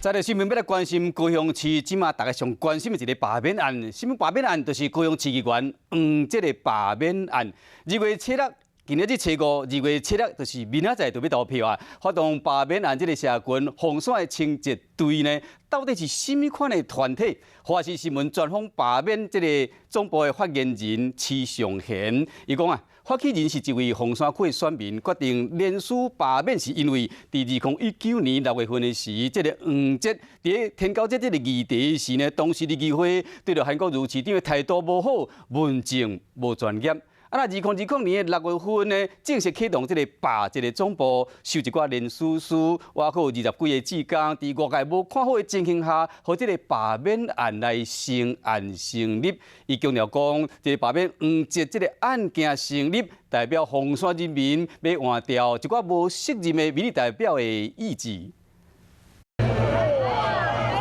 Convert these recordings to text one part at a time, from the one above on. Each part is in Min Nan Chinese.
再來新聞欲來關心高雄市，這馬大家上關心的一个罷免案。啥物罷免案？就是高雄市議員黃捷的罷免案。2月7日，今仔日初五，2月7日就是明仔載就欲投票啊！發動罷免案這个社群鳳山的清潔隊呢，到底是啥物款的團體？華視新聞專訪罷免這个總部的發言人池尚賢，伊講啊，發起人是一位鳳山區的選民，決定聯署罷免，是因為佇2019年6月份的時，這个黃捷佇天狗節這个議題時呢，當時的議會對著韓國瑜市長的態度無好，問政無專業。啊，那2020年的6月份呢，正式啟動這个罷這个總部，收一寡連署書，外閣有20幾个志工，佇外界無看好的情形下，予這个罷免案來成案成立。伊強調講，這个罷免黃捷這个案件成立，代表鳳山人民欲換掉一寡無適任的民意代表的意志。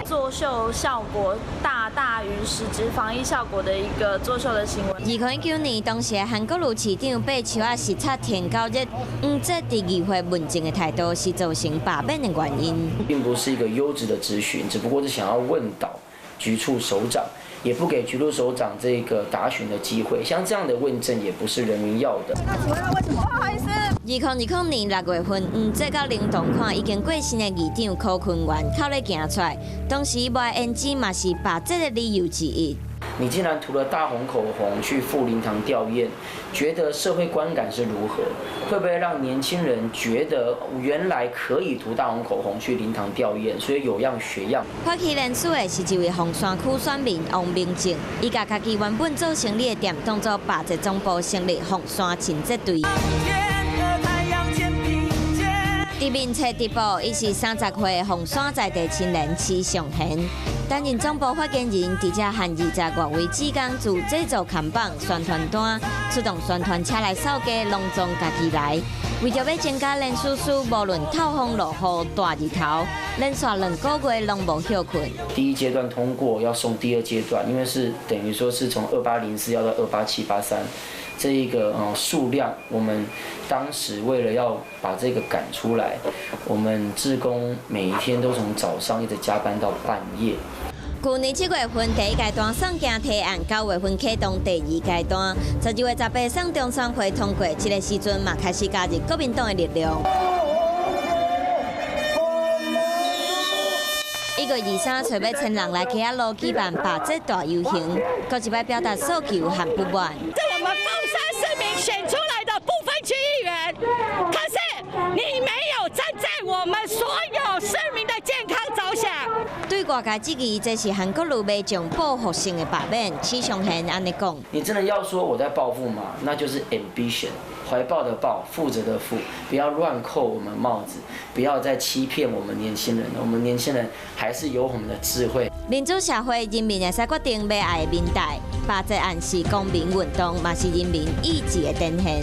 作秀效果大大於實質防疫效果的一個作秀的行為。2019年，當時韓國瑜市長爬樹仔視察天狗日，黃捷佇議會問政的態度是造成罷免的原因。並不是一個優質的質詢，只不過是想要問倒局處首長，也不給局處首長這個答詢的機會。像這樣的問政，也不是人民要的。那請問他為什麼？不好意思。2020年6月份，黃捷佮靈堂看已經過身的議長柯坤元哭咧行出來，當時無言之嘛是罷捷的理由之一。你竟然塗了大紅口紅去赴靈堂吊唁，覺得社會觀感是如何？會不會讓年輕人覺得原來可以塗大紅口紅去靈堂吊唁，所以有樣學樣？發起聯署的是一位鳳山區選民王明正，伊共家己原本做生理的店當做罷捷總部成立鳳山清潔隊。佇面冊直播，伊是30歲鳳山在地青年池尚賢，擔任總部發言人，佇遮和20外位志工自製作看板、宣傳單，出動宣傳車來掃街，攏總家己來。為著欲增加聯署數，無論透風落雨、大日頭，連續2個月攏無歇睏。第一階段通過，要送第二階段，因為是等於說是從2804要到28783。這一個數量，我們當時為了要把這個趕出來，我們志工每一天都從早上一直加班到半夜。去年7月份第一階段送件提案，9月份啟動第二階段，12月18送中選會通過，這个時陣嘛開始加入國民黨的力量。1月23，揣欲千人來溪仔路舉辦罷捷大遊行，閣一擺表達訴求和不滿。這我們鳳山市民選出來的不分區議員，可是你沒有站在我們所有市民的健康着想。對外界質疑，這是韓國瑜民眾報復性的罷免，池尚賢按呢講：你真的要說我在報復嗎？那就是 ambition，懷抱的抱，負責的負，不要亂扣我們帽子，不要再欺騙我們年輕人。我們年輕人還是有我們的智慧。民主社會，人民會使決定欲愛的民代，罷捷案是公民運動，嘛是人民意志的展現。